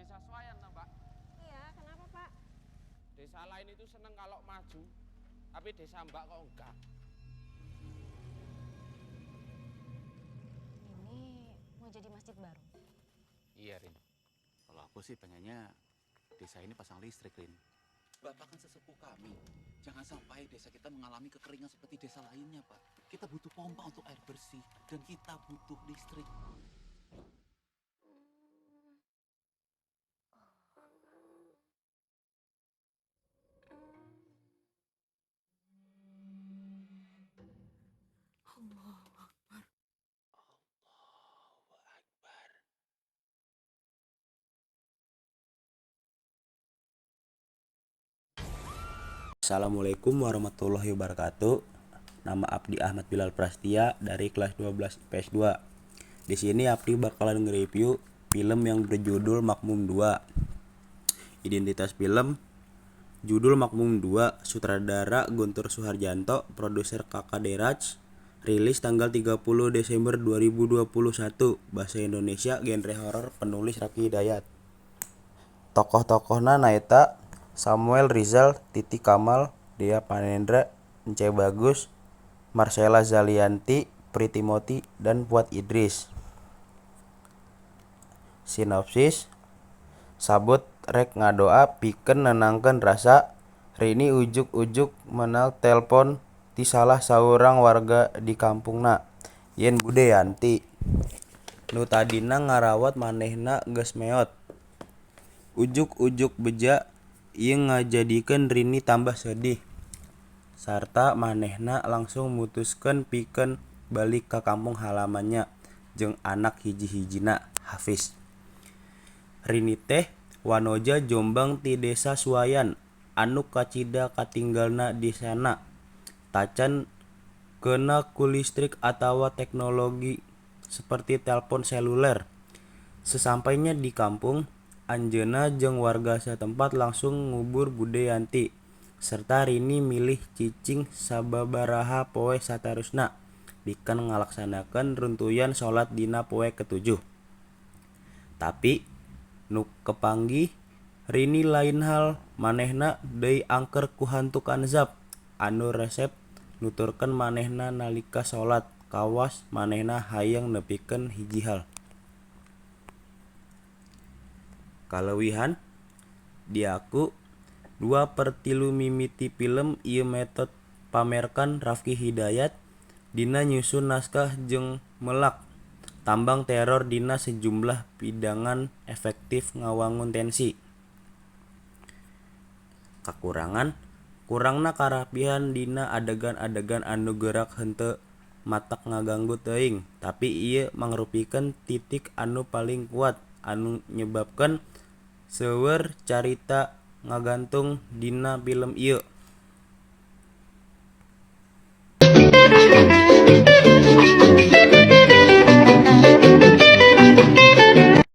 Desa Swayan, toh, Mbak? Iya, kenapa, Pak? Desa lain itu seneng kalau maju, tapi desa Mbak kok enggak. Ini mau jadi masjid baru? Iya, Rin. Kalau aku sih pengennya desa ini pasang listrik, Rin. Bapak kan sesepuh kami. Jangan sampai desa kita mengalami kekeringan seperti desa lainnya, Pak. Kita butuh pompa untuk air bersih dan kita butuh listrik. Allahu Akbar. Allahu Akbar. Assalamualaikum warahmatullahi wabarakatuh. Nama Abdi Ahmad Bilal Prastya dari kelas 12 IPS 2. Di sini Abdi bakalan nge-review film yang berjudul Makmum 2. Identitas film, judul Makmum 2, sutradara Guntur Soeharjanto, produser Kakak Deraj, rilis tanggal 30 Desember 2021, bahasa Indonesia, genre horor, penulis Rafki Hidayat. Tokoh-tokohna naeta Samuel Rizal, Titi Kamal, Dea Panendra, Ence Bagus, Marcella Zalianty, Pretty Moti, dan Fuad Idris. Sinopsis, Sabut rek ngadoa pikeun nenangkeun rasa, Rini ujug-ujug meunang telpon ti salah saurang warga di kampungna, yen Bude Yanti nu tadina ngarawat manehna geus meot. Ujug-ujug beja ieu ngajadikeun Rini tambah sedih sarta manehna langsung mutuskeun pikeun balik ka kampung halamannya jeung anak hiji-hijina, Hafiz. Rini teh wanoja Jombang ti Desa Suwayan anu kacida katinggalna desana tacan keuna ku listrik atawa teknologi seperti telpon seluler. Sesampainya di kampung, anjeunna jeung warga satempat langsung ngubur Bude Yanti serta Rini milih cicing sababaraha poe saterusna pikeun ngalaksanakeun runtuyan salat dina poe ketujuh. Tapi nu kapanggih Rini lain hal manehna deui angker ku hantu kanzab anu resep nuturkeun manehna nalika salat kawas manehna hayang nepikeun hiji hal. Kaleuwihan diaku 2/3 mimiti film ieu metode pamerkan Rafki Hidayat dina nyusun naskah jeung melak tambang teror dina sejumlah pidangan efektif ngawangun tensi. Kakurangan, kurangna karapihan dina adegan-adegan anu gerak henteu matak ngaganggu teuing tapi ieu mangrupikeun titik anu paling kuat anu nyebabkeun seueur carita ngagantung dina film ieu.